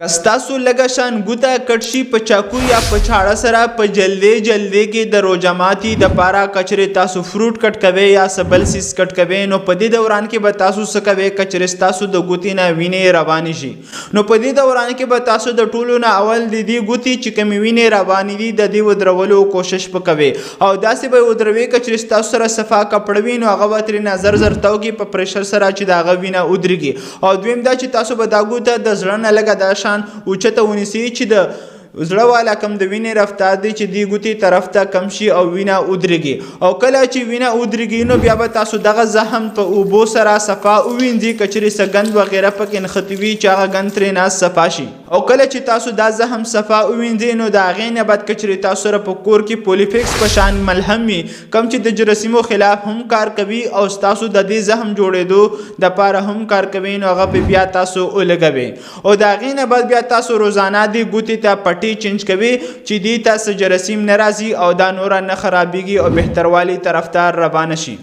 که ستاسو لږه شان ګوته کټ شي په چاکو یا په چاړه سره په جلدې جلدې کې د روژه ماتي د پاره کچرې تاسو فروټ کټ کوي یا څه بل څیز کټ کوي، نو په دې دوران کې به تاسو څه کوي؟ کچرې ستاسو د ګوتې نه وینې روانې شي، نو په دې دوران کې به تاسو د ټولو نه اول د دې ګوتې چې کومې وینې روانې دي د دې ودرولو کوشش به کوي او داسې به یې ودروي، کچرې ستاسو سره صفا کپړه وي نو هغه به ترې نه زر زر تاو کړي په پریشر سره چې د هغه وینه ودرېږي. او دویم دا چې تاسو به دا ګوته د زړه نه لږه دا شان اوچته ونیسئ چې د زړه والا کم د وینې رفتار دی چې دی ګوتې طرف ته کم شي او وینه ودرېږي. او کله چې وینه ودرېږي نو بیا به تاسو دغه زخم په اوبو سره صفا ووینځئ، که چېرې څه ګند وغیره پکې نښتي وي چې هغه ګند ترې نه صفا شي. او کله چې تاسو دا زخم صفا ووینځئ نو د هغې نه بعد که چېرې تاسو سره په کور کې پولیفکس په شان ملهم وي، کوم چې د جرثیمو خلاف هم کار کوي او ستاسو د دې زخم جوړېدو دپاره هم کار کوي، نو هغه پې بیا تاسو ولګوئ. او د هغې نه بعد بیا تاسو روزانه دې ګوتې ته پټې چینج کوي چې دې ته څه جراثیم نه راځي او دا نوره نه خرابیږي او بهتروالي طرف ته روانه شي.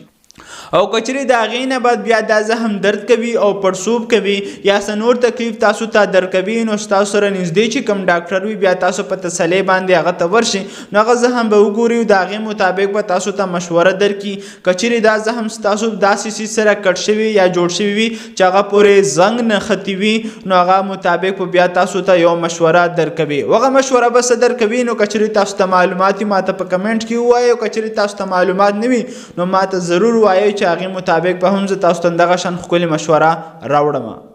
او کچرې د هغې نه بعد بیا دا زخم درد کوي او پړسوب کوي یا څه نور تکلیف تاسو ته درکوي، نو ستاسو سره نږدې چې کوم ډاکټر وي بیا تاسو په تسلۍ باندې هغه ته ورشئ، نو هغه زخم به وګوري او د هغې مطابق به تاسو ته مشوره درکړي. که چېرې دا زخم ستاسو داسې څیز سره کټ شوي یا جوړ شوي وي چې هغه پورې زنګ نښتي وي، نو هغه مطابق به بیا تاسو ته یو مشوره درکوي. هغه مشوره به څه درکوي، نو که چېرې تاسو ته معلومات وي ماته په کمنټ کې ووایئ، او که چېرې تاسو ته معلومات نه وي نو ماته ضرور ووایئ چې هغې مطابق به هم زه تاسو ته دغه شان ښکلې مشوره راوړم.